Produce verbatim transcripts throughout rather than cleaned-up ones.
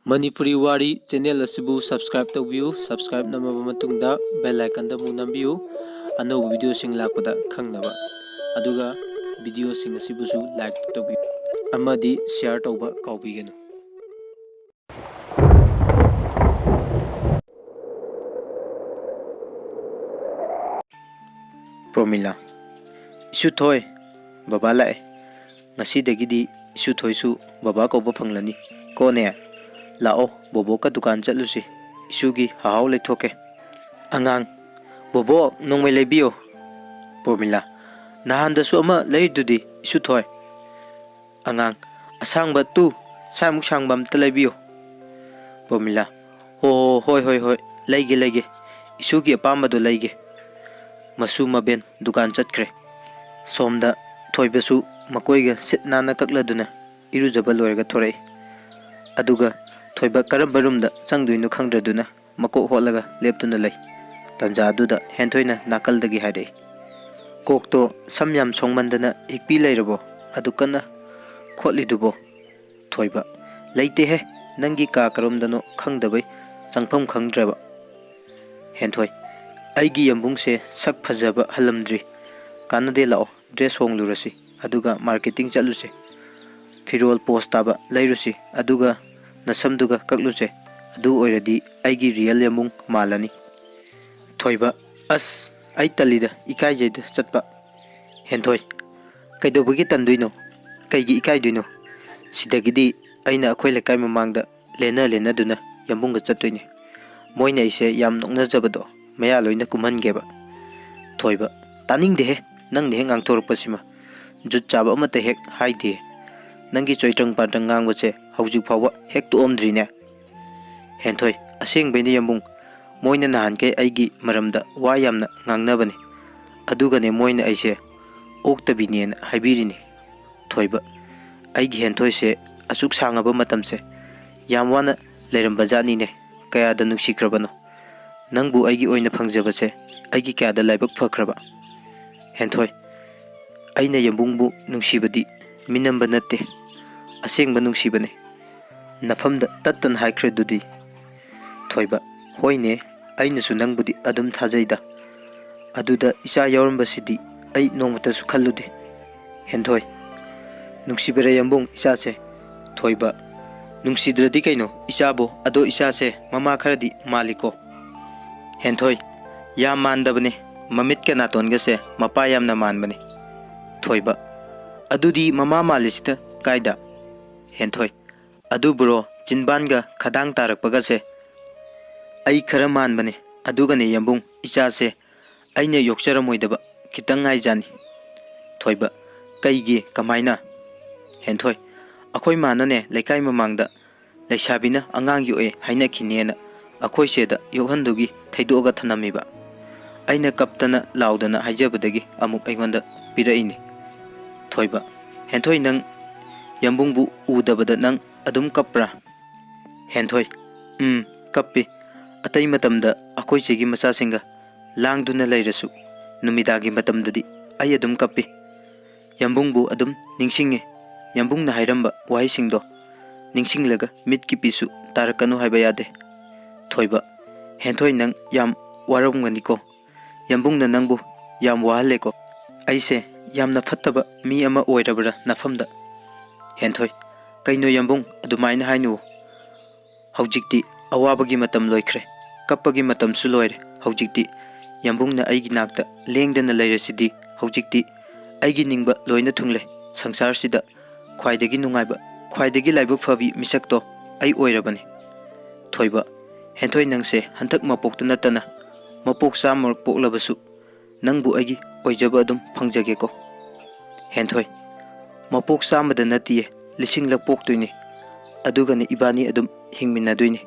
ꯃꯅꯤꯄꯨꯔꯤ ꯋꯥꯔꯤ ꯆꯦꯅꯦꯜ ꯑꯁꯤꯕꯨ subscribe ꯇꯧꯕꯤꯌꯨ꯫ Subscribe ꯅꯝꯃꯕ ꯃꯇꯨꯡꯗ bell icon ꯗ ꯑꯃꯨꯛ ꯅꯝꯕꯤꯌꯨ, ꯑꯅꯧꯕ video ꯁꯤꯡ ꯂꯥꯛꯄꯗ ꯈꯪꯅꯕ꯫ ꯑꯗꯨꯒ video ꯁꯤꯡ ꯑꯁꯤꯕꯨꯁꯨ like ꯇꯧꯕꯤꯌꯨ ꯑꯃꯗꯤ share ꯇꯧꯕ ꯀꯥꯎꯕꯤꯒꯅꯨ꯫ ꯄ꯭ꯔꯣꯃꯤꯂꯥ, ꯏꯁꯨꯊꯣꯏ, ꯕꯕꯥ ꯂꯥꯛꯑꯦ꯫ ꯉꯁꯤꯗꯒꯤꯗꯤ ꯏꯁꯨꯊꯣꯏꯁꯨ ꯕꯕꯥ ꯀꯧꯕ ꯐꯪꯂꯅꯤ꯫ ꯀꯣꯅꯦ, ꯂꯥꯛꯑꯣ, ꯕꯣꯕꯣꯛꯀ ꯗꯨꯀꯥꯟ ꯆꯠꯂꯨꯁꯤ꯫ ꯏꯁꯨꯒꯤ ꯍꯥꯍꯥꯎ ꯂꯩꯊꯣꯛꯀꯦ꯫ ꯑꯉꯥꯡ, ꯕꯣꯕꯣꯛ, ꯅꯣꯡꯃꯩ ꯂꯩꯕꯤꯌꯣ꯫ ꯄ꯭ꯔꯣꯃꯤꯂꯥ, ꯅꯍꯥꯟꯗꯁꯨ ꯑꯃ ꯂꯩꯔꯤꯗꯨꯗꯤ ꯏꯁꯨꯊꯣꯏ꯫ ꯑꯉꯥꯡ, ꯑꯁꯥꯡꯕ ꯇꯨ ꯁ꯭ꯋꯥꯏꯃꯨꯛ ꯁꯥꯡꯕ ꯑꯝꯇ ꯂꯩꯕꯤꯌꯨ꯫ ꯄ꯭ꯔꯣꯃꯤꯂꯥ, ꯍꯣ, ꯍꯣ, ꯍꯣꯏ, ꯍꯣꯏ, ꯍꯣꯏ, ꯂꯩꯒꯦ, ꯂꯩꯒꯦ, ꯏꯁꯨꯒꯤ ꯑꯄꯥꯝꯕꯗꯣ ꯂꯩꯒꯦ꯫ ꯃꯁꯨ ꯃꯕꯦꯟ ꯗꯨꯀꯥꯟ ꯆꯠꯈ꯭ꯔꯦ꯫ ꯁꯣꯝꯗ ꯊꯣꯏꯕꯁꯨ ꯃꯀꯣꯏꯒ ꯁꯤꯠ ꯅꯥꯟꯅ ꯀꯛꯂꯗꯨꯅ ꯏꯔꯨꯖꯕ ꯂꯣꯏꯔꯒ ꯊꯣꯔꯛꯏ꯫ ꯑꯗꯨꯒ ꯊꯣꯏꯕ ꯀꯔꯝꯕ ꯔꯨꯝꯗ ꯆꯪꯗꯣꯏꯅꯣ ꯈꯪꯗ꯭ꯔꯗꯨꯅ ꯃꯀꯣꯛ ꯍꯣꯠꯂꯒ ꯂꯦꯞꯇꯨꯅ ꯂꯩ꯫ ꯇꯟꯖꯥ ꯑꯗꯨꯗ ꯍꯦꯟꯊꯣꯏꯅ ꯅꯥꯀꯜꯗꯒꯤ ꯍꯥꯏꯔꯛꯏ, "ꯀꯣꯛꯇꯣ ꯁꯝ ꯌꯥꯝ ꯁꯣꯡꯃꯟꯗꯅ ꯍꯤꯛꯄꯤ ꯂꯩꯔꯕꯣ? ꯑꯗꯨ ꯀꯟꯅ ꯈꯣꯠꯂꯤꯗꯨꯕꯣ?" ꯊꯣꯏꯕ, "ꯂꯩꯇꯦꯍꯦ, ꯅꯪꯒꯤ ꯀꯥ ꯀꯔꯣꯝꯗꯅꯣ ꯈꯪꯗꯕꯩ ꯆꯪꯐꯝ ꯈꯪꯗ꯭ꯔꯕ꯫" ꯍꯦꯟꯊꯣꯏ, "ꯑꯩꯒꯤ ꯌꯥꯝꯕꯨꯡꯁꯦ ꯁꯛ ꯐꯖꯕ ꯍꯜꯂꯝꯗ꯭ꯔꯤ꯫ ꯀꯥꯟꯅꯗꯦ, ꯂꯥꯛꯑꯣ, dress ꯍꯣꯡꯂꯨꯔꯁꯤ, ꯑꯗꯨꯒ marketing ꯆꯠꯂꯨꯁꯦ꯫ ꯐꯤꯔꯣꯜ ꯄꯣꯁ ꯇꯥꯕ ꯂꯩꯔꯨꯁꯤ, ꯑꯗꯨꯒ ꯅꯁꯝꯗꯨꯒ ꯀꯛꯂꯨꯁꯦ꯫ ꯑꯗꯨ ꯑꯣꯏꯔꯗꯤ ꯑꯩꯒꯤ real ꯌꯥꯝꯕꯨꯡ ꯃꯥꯜꯂꯅꯤ꯫" ꯊꯣꯏꯕ, "ꯑꯁ, ꯑꯩ ꯇꯜꯂꯤꯗ, ꯏꯀꯥꯏꯖꯩꯗ ꯆꯠꯄ꯫" ꯍꯦꯟꯊꯣꯏ, "ꯀꯩꯗꯧꯕꯒꯤ ꯇꯟꯗꯣꯏꯅꯣ? ꯀꯩꯒꯤ ꯏꯀꯥꯏꯗꯣꯏꯅꯣ? ꯁꯤꯗꯒꯤꯗꯤ ꯑꯩꯅ ꯑꯩꯈꯣꯏ ꯂꯩꯀꯥꯏ ꯃꯃꯥꯡꯗ ꯂꯦꯟꯅ ꯂꯦꯟꯅꯗꯨꯅ ꯌꯥꯝꯕꯨꯡꯒ ꯆꯠꯇꯣꯏꯅꯦ꯫ ꯃꯣꯏꯅ ꯑꯩꯁꯦ ꯌꯥꯝ ꯅꯣꯛꯅꯖꯕꯗꯣ ꯃꯌꯥ ꯂꯣꯏꯅ ꯀꯨꯝꯍꯟꯒꯦꯕ꯫" ꯊꯣꯏꯕ, "ꯇꯥꯅꯤꯡꯗꯦꯍꯦ, ꯅꯪꯅ ꯍꯦꯛ ꯉꯥꯡꯊꯣꯔꯛꯄꯁꯤꯃ꯫ ꯖꯨꯠ ꯆꯥꯕ ꯑꯃꯠꯇ ꯍꯦꯛ ꯍꯥꯏꯗꯦ꯫ ꯅꯪꯒꯤ ꯆꯣꯏꯇ꯭ꯔꯪ ꯄꯥꯇ꯭ꯔꯪ ꯉꯥꯡꯕꯁꯦ ꯍꯧꯖꯤꯛ ꯐꯥꯎꯕ ꯍꯦꯛ ꯇꯣꯛꯑꯝꯗ꯭ꯔꯤꯅꯦ꯫" ꯍꯦꯟꯊꯣꯏ, "ꯑꯁꯦꯡꯕꯩꯅꯦ ꯌꯥꯝꯕꯨꯡ, ꯃꯣꯏꯅ ꯅꯍꯥꯟꯈꯩ ꯑꯩꯒꯤ ꯃꯔꯝꯗ ꯋꯥ ꯌꯥꯝꯅ ꯉꯥꯡꯅꯕꯅꯦ꯫ ꯑꯗꯨꯒꯅꯦ ꯃꯣꯏꯅ ꯑꯩꯁꯦ ꯑꯣꯛꯇꯕꯤꯅꯦꯅ ꯍꯥꯏꯕꯤꯔꯤꯅꯤ꯫" ꯊꯣꯏꯕ, "ꯑꯩꯒꯤ ꯍꯦꯟꯊꯣꯏꯁꯦ ꯑꯁꯨꯛ ꯁꯥꯡꯉꯕ ꯃꯇꯝꯁꯦ ꯌꯥꯝ ꯋꯥꯅ ꯂꯩꯔꯝꯕ ꯖꯥꯠꯅꯤꯅꯦ꯫ ꯀꯌꯥꯗ ꯅꯨꯡꯁꯤꯈ꯭ꯔꯕꯅꯣ꯫ ꯅꯪꯕꯨ ꯑꯩꯒꯤ ꯑꯣꯏꯅ ꯐꯪꯖꯕꯁꯦ ꯑꯩꯒꯤ ꯀꯌꯥꯗ ꯂꯥꯏꯕꯛ ꯐꯈ꯭ꯔꯕ꯫" ꯍꯦꯟꯊꯣꯏ, "ꯑꯩꯅ ꯌꯥꯝꯕꯨꯡꯕꯨ ꯅꯨꯡꯁꯤꯕꯗꯤ ꯃꯤꯅꯝꯕ ꯅꯠꯇꯦ, ꯑꯁꯦꯡꯕ ꯅꯨꯡꯁꯤꯕꯅꯦ꯫ ꯅꯐꯝꯗ ꯇꯠꯇꯅ ꯍꯥꯏꯈ꯭ꯔꯗꯨꯗꯤ꯫ ꯊꯣꯏꯕ, ꯍꯣꯏꯅꯦ, ꯑꯩꯅꯁꯨ ꯅꯪꯕꯨꯗꯤ ꯑꯗꯨꯝ ꯊꯥꯖꯩꯗ꯫ ꯑꯗꯨꯗ ꯏꯆꯥ ꯌꯥꯎꯔꯝꯕꯁꯤꯗꯤ ꯑꯩ ꯅꯣꯡꯃꯇꯁꯨ ꯈꯜꯂꯨꯗꯦ꯫ ꯍꯦꯟꯊꯣꯏ, ꯅꯨꯡꯁꯤꯕꯔꯦ ꯌꯥꯝꯕꯨꯡ ꯏꯆꯥꯁꯦ꯫ ꯊꯣꯏꯕ, ꯅꯨꯡꯁꯤꯗ꯭ꯔꯗꯤ ꯀꯩꯅꯣ ꯏꯆꯥꯕꯨ, ꯑꯗꯣ ꯏꯆꯥꯁꯦ ꯃꯃꯥ ꯈꯔꯗꯤ ꯃꯥꯜꯂꯤꯀꯣ꯫ ꯍꯦꯟꯊꯣꯏ, ꯌꯥꯝ ꯃꯥꯟꯗꯕꯅꯦ, ꯃꯃꯤꯠꯀ ꯅꯥꯇꯣꯟꯒꯁꯦ ꯃꯄꯥ ꯌꯥꯝꯅ ꯃꯥꯟꯕꯅꯦ꯫ ꯊꯣꯏꯕ, ꯑꯗꯨꯗꯤ ꯃꯃꯥ ꯃꯥꯜꯂꯤꯁꯤꯗ ꯀꯥꯏꯗ? ꯍꯦꯟꯊꯣꯏ, ꯑꯗꯨꯕꯨꯔꯣ, ꯆꯤꯟꯕꯥꯟꯒ ꯈꯗꯥꯡ ꯇꯥꯔꯛꯄꯒꯁꯦ ꯑꯩ ꯈꯔ ꯃꯥꯟꯕꯅꯦ꯫ ꯑꯗꯨꯒꯅꯦ ꯌꯥꯝꯕꯨꯡ, ꯏꯆꯥꯁꯦ ꯑꯩꯅ ꯌꯣꯛꯆꯔꯝꯃꯣꯏꯗꯕ ꯈꯤꯇꯪ ꯉꯥꯏꯖꯥꯅꯤ꯫ ꯊꯣꯏꯕ, ꯀꯩꯒꯤ, ꯀꯃꯥꯏꯅ? ꯍꯦꯟꯊꯣꯏ, ꯑꯩꯈꯣꯏ ꯃꯥꯅꯅꯦ ꯂꯩꯀꯥꯏ ꯃꯃꯥꯡꯗ ꯂꯩꯁꯥꯕꯤꯅ ꯑꯉꯥꯡ ꯌꯣꯛꯑꯦ ꯍꯥꯏꯅꯈꯤꯅꯦꯅ ꯑꯩꯈꯣꯏ ꯆꯦꯗ ꯌꯣꯛꯍꯟꯗꯨꯒꯤ ꯊꯩꯗꯣꯛꯑꯒ ꯊꯅꯝꯃꯤꯕ꯫ ꯑꯩꯅ ꯀꯞꯇꯅ ꯂꯥꯎꯗꯅ ꯍꯥꯏꯖꯕꯗꯒꯤ ꯑꯃꯨꯛ ꯑꯩꯉꯣꯟꯗ ꯄꯤꯔꯛꯏꯅꯤ꯫ ꯊꯣꯏꯕ, ꯍꯦꯟꯊꯣꯏ, ꯅꯪ ꯌꯥꯝꯕꯨꯡꯕꯨ ꯎꯗꯕꯗ ꯅꯪ ꯑꯗꯨꯝ ꯀꯞꯄ꯭ꯔꯥ? ꯍꯦꯟꯊꯣꯏ, ꯎꯝ, ꯀꯞꯄꯤ꯫ ꯑꯇꯩ ꯃꯇꯝꯗ ꯑꯩꯈꯣꯏ ꯆꯦꯒꯤ ꯃꯆꯥꯁꯤꯡꯒ ꯂꯥꯡꯗꯨꯅ ꯂꯩꯔꯁꯨ ꯅꯨꯃꯤꯗꯥꯡꯒꯤ ꯃꯇꯝꯗꯗꯤ ꯑꯩ ꯑꯗꯨꯝ ꯀꯞꯄꯤ꯫ ꯌꯥꯝꯕꯨꯡꯕꯨ ꯑꯗꯨꯝ ꯅꯤꯡꯁꯤꯡꯉꯤ꯫ ꯌꯥꯝꯕꯨꯡꯅ ꯍꯥꯏꯔꯝꯕ ꯋꯥꯍꯩꯁꯤꯡꯗꯣ ꯅꯤꯡꯁꯤꯡꯂꯒ ꯃꯤꯠꯀꯤ ꯄꯤꯁꯨ ꯇꯥꯔꯛꯀꯅꯨ ꯍꯥꯏꯕ ꯌꯥꯗꯦ꯫ ꯊꯣꯏꯕ, ꯍꯦꯟꯊꯣꯏ, ꯅꯪ ꯌꯥꯝ ꯋꯥꯔꯝꯒꯅꯤꯀꯣ꯫ ꯌꯥꯝꯕꯨꯡꯅ ꯅꯪꯕꯨ ꯌꯥꯝ ꯋꯥꯍꯜꯂꯦꯀꯣ꯫ ꯑꯩꯁꯦ ꯌꯥꯝꯅ ꯐꯠꯇꯕ ꯃꯤ ꯑꯃ ꯑꯣꯏꯔꯕ꯭ꯔꯥ ꯅꯐꯝꯗ? ꯍꯦꯟꯊꯣꯏ, ꯀꯩꯅꯣ ꯌꯥꯝꯕꯨꯡ, ꯑꯗꯨꯃꯥꯏꯅ ꯍꯥꯏꯅꯨ꯫ ꯍꯧꯖꯤꯛꯇꯤ ꯑꯋꯥꯕꯒꯤ ꯃꯇꯝ ꯂꯣꯏꯈ꯭ꯔꯦ, ꯀꯞꯄꯒꯤ ꯃꯇꯝꯁꯨ ꯂꯣꯏꯔꯦ꯫ ꯍꯧꯖꯤꯛꯇꯤ ꯌꯥꯝꯕꯨꯡꯅ ꯑꯩꯒꯤ ꯅꯥꯛꯇ ꯂꯦꯡꯗꯅ ꯂꯩꯔꯁꯤꯗꯤ꯫ ꯍꯧꯖꯤꯛꯇꯤ ꯑꯩꯒꯤ ꯅꯤꯡꯕ ꯂꯣꯏꯅ ꯊꯨꯡꯂꯦ꯫ ꯁꯪꯁꯥꯔꯁꯤꯗ ꯈ꯭ꯋꯥꯏꯗꯒꯤ ꯅꯨꯡꯉꯥꯏꯕ, ꯈ꯭ꯋꯥꯏꯗꯒꯤ ꯂꯥꯏꯕꯛ ꯐꯕꯤ ꯃꯤꯁꯛꯇꯣ ꯑꯩ ꯑꯣꯏꯔꯕꯅꯤ꯫ ꯊꯣꯏꯕ, ꯍꯦꯟꯊꯣꯏ, ꯅꯪꯁꯦ ꯍꯟꯗꯛ ꯃꯄꯣꯛꯇ ꯅꯠꯇꯅ ꯃꯄꯣꯛ ꯆꯥꯝꯃ ꯄꯣꯛꯂꯕꯁꯨ ꯅꯪꯕꯨ ꯑꯩꯒꯤ ꯑꯣꯏꯖꯕ ꯑꯗꯨꯝ ꯐꯪꯖꯒꯦꯀꯣ꯫ ꯍꯦꯟꯊꯣꯏ, ꯃꯄꯣꯛ ꯆꯥꯝꯃꯗ ꯅꯠꯇꯤꯌꯦ, ꯂꯤꯁꯤꯡꯂꯛ ꯄꯣꯛꯇꯣꯏꯅꯦ꯫ ꯑꯗꯨꯒꯅꯦ ꯏꯕꯥꯅꯤ ꯑꯗꯨꯝ ꯍꯤꯡꯃꯤꯟꯅꯗꯣꯏꯅꯦ꯫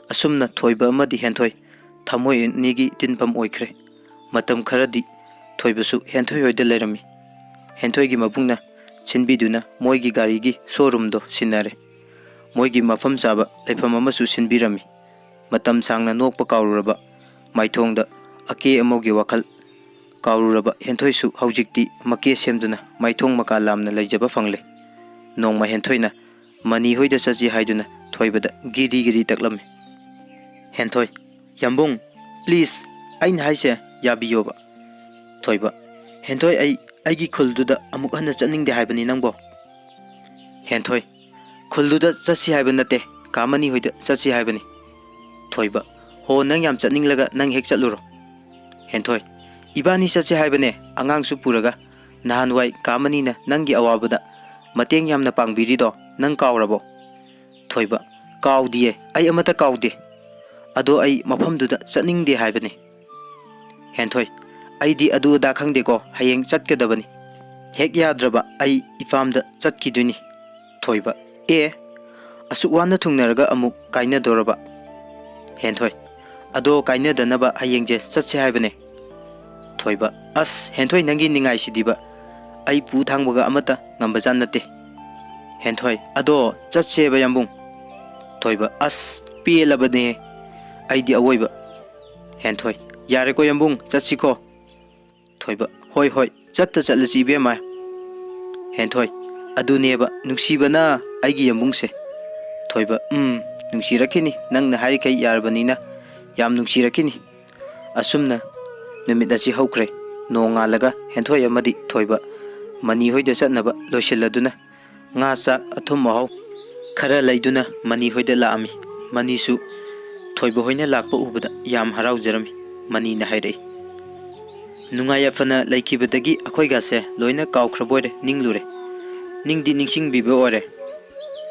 ꯑꯁꯨꯝꯅ ꯊꯣꯏꯕ ꯑꯃꯗꯤ ꯍꯦꯟꯊꯣꯏ ꯊꯃꯣꯏ ꯑꯅꯤꯒꯤ ꯇꯤꯟꯐꯝ ꯑꯣꯏꯈ꯭ꯔꯦ꯫ ꯃꯇꯝ ꯈꯔꯗꯤ ꯊꯣꯏꯕꯁꯨ ꯍꯦꯟꯊꯣꯏ ꯍꯣꯏꯗ ꯂꯩꯔꯝꯃꯤ꯫ ꯍꯦꯟꯊꯣꯏꯒꯤ ꯃꯕꯨꯡꯅ ꯁꯤꯟꯕꯤꯗꯨꯅ ꯃꯣꯏꯒꯤ ꯒꯥꯔꯤꯒꯤ ꯁꯣꯔꯨꯝꯗꯣ ꯁꯤꯟꯅꯔꯦ꯫ ꯃꯣꯏꯒꯤ ꯃꯐꯝ ꯆꯥꯕ ꯂꯩꯐꯝ ꯑꯃꯁꯨ ꯁꯤꯟꯕꯤꯔꯝꯃꯤ꯫ ꯃꯇꯝ ꯁꯥꯡꯅ ꯅꯣꯛꯄ ꯀꯥꯎꯔꯨꯔꯕ ꯃꯥꯏꯊꯣꯡꯗ ꯑꯀꯦ ꯑꯃꯧꯒꯤ ꯋꯥꯈꯜ ꯀꯥꯎꯔꯨꯔꯕ ꯍꯦꯟꯊꯣꯏꯁꯨ ꯍꯧꯖꯤꯛꯇꯤ ꯃꯀꯦ ꯁꯦꯝꯗꯨꯅ ꯃꯥꯏꯊꯣꯡ ꯃꯀꯥ ꯂꯥꯝꯅ ꯂꯩꯖꯕ ꯐꯪꯂꯦ꯫ ꯅꯣꯡꯃ ꯍꯦꯟꯊꯣꯏꯅ ꯃꯅꯤ ꯍꯣꯏꯗ ꯆꯠꯁꯤ ꯍꯥꯏꯗꯨꯅ ꯊꯣꯏꯕꯗ ꯒꯤꯔꯤ ꯒꯤꯔꯤ ꯇꯛꯂꯝꯃꯤ꯫ ꯍꯦꯟꯊꯣꯏ, "ꯌꯥꯝꯕꯨꯡ, please, ꯑꯩꯅ ꯍꯥꯏꯁꯦ ꯌꯥꯕꯤꯌꯣꯕ꯫" ꯊꯣꯏꯕ, "ꯍꯦꯟꯊꯣꯏ, ꯑꯩ ꯑꯩꯒꯤ ꯈꯨꯜꯗꯨꯗ ꯑꯃꯨꯛ ꯍꯟꯅ ꯆꯠꯅꯤꯡꯗꯦ ꯍꯥꯏꯕꯅꯤ ꯅꯪꯕꯣ꯫" ꯍꯦꯟꯊꯣꯏ, "ꯈꯨꯜꯗꯨꯗ ꯆꯠꯁꯤ ꯍꯥꯏꯕ ꯅꯠꯇꯦ, ꯀꯥ ꯃꯅꯤ ꯍꯣꯏꯗ ꯆꯠꯁꯤ ꯍꯥꯏꯕꯅꯤ꯫" ꯊꯣꯏꯕ, "ꯍꯣ, ꯅꯪ ꯌꯥꯝ ꯆꯠꯅꯤꯡꯂꯒ ꯅꯪ ꯍꯦꯛ ꯆꯠꯂꯨꯔꯣ꯫" ꯍꯦꯟꯊꯣꯏ, "ꯏꯕꯥꯅꯤ ꯆꯠꯁꯤ ꯍꯥꯏꯕꯅꯦ, ꯑꯉꯥꯡꯁꯨ ꯄꯨꯔꯒ꯫ ꯅꯍꯥꯟꯋꯥꯏ ꯀꯥ ꯃꯅꯤꯅ ꯅꯪꯒꯤ ꯑꯋꯥꯕꯗ ꯃꯇꯦꯡ ꯌꯥꯝꯅ ꯄꯥꯡꯕꯤꯔꯤꯗꯣ ꯅꯪ ꯀꯥꯎꯔꯕꯣ?" ꯊꯣꯏꯕ, "ꯀꯥꯎꯗꯤꯌꯦ, ꯑꯩ ꯑꯃꯠꯇ ꯀꯥꯎꯗꯦ꯫ ꯑꯗꯣ ꯑꯩ ꯃꯐꯝꯗꯨꯗ ꯆꯠꯅꯤꯡꯗꯦ ꯍꯥꯏꯕꯅꯤ꯫" ꯍꯦꯟꯊꯣꯏ, "ꯑꯩꯗꯤ ꯑꯗꯨ ꯑꯗꯥ ꯈꯪꯗꯦꯀꯣ, ꯍꯌꯦꯡ ꯆꯠꯀꯗꯕꯅꯤ꯫ ꯍꯦꯛ ꯌꯥꯗ꯭ꯔꯕ ꯑꯩ ꯏꯄꯥꯝꯗ ꯆꯠꯈꯤꯗꯣꯏꯅꯤ꯫" ꯊꯣꯏꯕ, "ꯑꯦ, ꯑꯁꯨꯛ ꯋꯥꯅ ꯊꯨꯡꯅꯔꯒ ꯑꯃꯨꯛ ꯀꯥꯏꯅꯗꯣꯔꯕ?" ꯍꯦꯟꯊꯣꯏ, "ꯑꯗꯣ ꯀꯥꯏꯅꯗꯅꯕ ꯍꯌꯦꯡꯁꯦ ꯆꯠꯁꯦ ꯍꯥꯏꯕꯅꯦ꯫" ꯊꯣꯏꯕ, "ꯑꯁ, ꯍꯦꯟꯊꯣꯏ, ꯅꯪꯒꯤ ꯅꯤꯡꯉꯥꯏꯁꯤꯗꯤꯕ, ꯑꯩ ꯄꯨ ꯊꯥꯡꯕꯒ ꯑꯃꯠꯇ ꯉꯝꯕꯖꯥꯠ ꯅꯠꯇꯦ꯫" ꯍꯦꯟꯊꯣꯏ, "ꯑꯗꯣ ꯆꯠꯁꯦꯕ, ꯌꯥꯝꯕꯨꯡ꯫" ꯊꯣꯏꯕ, "ꯑꯁ, ꯄꯦꯜꯂꯕꯅꯦ ꯑꯩꯗꯤ ꯑꯋꯣꯏꯕ꯫" ꯍꯦꯟꯊꯣꯏ, "ꯌꯥꯔꯦꯀꯣ, ꯌꯥꯝꯕꯨꯡ, ꯆꯠꯁꯤꯀꯣ꯫" ꯊꯣꯏꯕ, "ꯍꯣꯏ, ꯍꯣꯏ, ꯆꯠꯇ ꯆꯠꯂꯁꯤ, ꯏꯕꯦꯝꯃ꯫" ꯍꯦꯟꯊꯣꯏ, "ꯑꯗꯨꯅꯦꯕ, ꯅꯨꯡꯁꯤꯕꯅ ꯑꯩꯒꯤ ꯌꯥꯝꯕꯨꯡꯁꯦ꯫" ꯊꯣꯏꯕ, "ꯎꯝ, ꯅꯨꯡꯁꯤꯔꯛꯈꯤꯅꯤ, ꯅꯪꯅ ꯍꯥꯏꯔꯤꯈꯩ ꯌꯥꯔꯕꯅꯤꯅ, ꯌꯥꯝ ꯅꯨꯡꯁꯤꯔꯛꯈꯤꯅꯤ꯫" ꯑꯁꯨꯝꯅ ꯅꯨꯃꯤꯠ ꯑꯁꯤ ꯍꯧꯈ꯭ꯔꯦ꯫ ꯅꯣꯡꯉꯥꯜꯂꯒ ꯍꯦꯟꯊꯣꯏ ꯑꯃꯗꯤ ꯊꯣꯏꯕ ꯃꯅꯤ ꯍꯣꯏꯗ ꯆꯠꯅꯕ ꯂꯣꯏꯁꯤꯜꯂꯗꯨꯅ, ꯉꯥ, ꯆꯥꯛ, ꯑꯊꯨꯝ, ꯑꯍꯥꯎ ꯈꯔ ꯂꯩꯗꯨꯅ ꯃꯅꯤ ꯍꯣꯏꯗ ꯂꯥꯛꯑꯝꯃꯤ꯫ ꯃꯅꯤꯁꯨ ꯊꯣꯏꯕ ꯍꯣꯏꯅ ꯂꯥꯛꯄ ꯎꯕꯗ ꯌꯥꯝ ꯍꯔꯥꯎꯖꯔꯝꯃꯤ꯫ ꯃꯅꯤꯅ ꯍꯥꯏꯔꯛꯏ, "ꯅꯨꯡꯉꯥꯏ ꯌꯥꯏꯐꯅ ꯂꯩꯈꯤꯕꯗꯒꯤ ꯑꯩꯈꯣꯏꯒꯁꯦ ꯂꯣꯏꯅ ꯀꯥꯎꯈ꯭ꯔꯕꯣꯏꯔꯦ, ꯅꯤꯡꯂꯨꯔꯦ꯫ ꯅꯤꯡꯗꯤ ꯅꯤꯡꯁꯤꯡꯕꯤꯕ ꯑꯣꯏꯔꯦ꯫"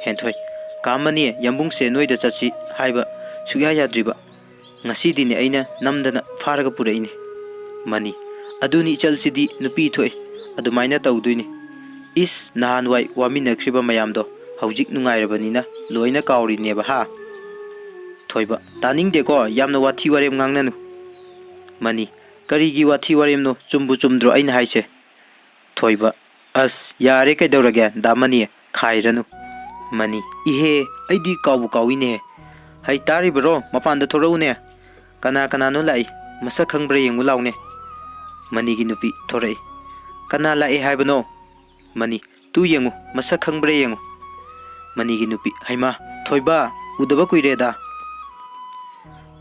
ꯍꯦꯟꯊꯣꯏ, "ꯀꯥ ꯃꯅꯤ, ꯌꯥꯝꯕꯨꯡꯁꯦ ꯅꯣꯏꯗ ꯆꯠꯁꯤ ꯍꯥꯏꯕ ꯁꯨꯛꯌꯥ ꯌꯥꯗ꯭ꯔꯤꯕ꯫ ꯉꯁꯤꯗꯤꯅꯦ ꯑꯩꯅ ꯅꯝꯗꯅ ꯐꯥꯔꯒ ꯄꯨꯔꯛꯏꯅꯦ꯫" ꯃꯅꯤ, "ꯑꯗꯨꯅꯤ, ꯏꯆꯜꯁꯤꯗꯤ ꯅꯨꯄꯤ ꯊꯣꯛꯑꯦ, ꯑꯗꯨꯃꯥꯏꯅ ꯇꯧꯗꯣꯏꯅꯦ꯫ ꯏꯁ, ꯅꯍꯥꯟꯋꯥꯏ ꯋꯥꯃꯤꯟꯅꯈ꯭ꯔꯤꯕ ꯃꯌꯥꯝꯗꯣ ꯍꯧꯖꯤꯛ ꯅꯨꯡꯉꯥꯏꯔꯕꯅꯤꯅ ꯂꯣꯏꯅ ꯀꯥꯎꯔꯤꯅꯦꯕ, ꯍꯥ?" ꯊꯣꯏꯕ, "ꯇꯥꯅꯤꯡꯗꯦꯀꯣ, ꯌꯥꯝꯅ ꯋꯥꯊꯤ ꯋꯥꯔꯦꯝ ꯉꯥꯡꯅꯅꯨ꯫" ꯃꯅꯤ, "ꯀꯔꯤꯒꯤ ꯋꯥꯊꯤ ꯋꯥꯔꯦꯝꯅꯣ? ꯆꯨꯝꯕꯨ ꯆꯨꯝꯗ꯭ꯔꯣ ꯑꯩꯅ ꯍꯥꯏꯁꯦ?" ꯊꯣꯏꯕ, "ꯑꯁ, ꯌꯥꯔꯦ, ꯀꯩꯗꯧꯔꯒꯦ, ꯗꯥ ꯃꯅꯤ, ꯈꯥꯏꯔꯅꯨ꯫" ꯃꯅꯤ, "ꯏꯍꯦ, ꯑꯩꯗꯤ ꯀꯥꯎꯕꯨ ꯀꯥꯎꯏꯅꯦ꯫ ꯍꯩ, ꯇꯥꯔꯤꯕꯔꯣ? ꯃꯄꯥꯟꯗ ꯊꯣꯔꯛꯎꯅꯦ꯫ ꯀꯅꯥ ꯀꯅꯥꯅꯣ ꯂꯥꯛꯏ? ꯃꯁꯛ ꯈꯪꯕ꯭ꯔꯥ ꯌꯦꯡꯉꯨ ꯂꯥꯎꯅꯦ꯫" ꯃꯅꯤꯒꯤ ꯅꯨꯄꯤ ꯊꯣꯔꯛꯏ꯫ "ꯀꯅꯥ ꯂꯥꯛꯑꯦ ꯍꯥꯏꯕꯅꯣ?" ꯃꯅꯤ, "ꯇꯨ ꯌꯦꯡꯉꯨ, ꯃꯁꯛ ꯈꯪꯕ꯭ꯔꯥ ꯌꯦꯡꯉꯨ꯫" ꯃꯅꯤꯒꯤ ꯅꯨꯄꯤ, ꯍꯩꯃꯥ, ꯊꯣꯏꯕ, ꯎꯗꯕ ꯀꯨꯏꯔꯦꯗ꯫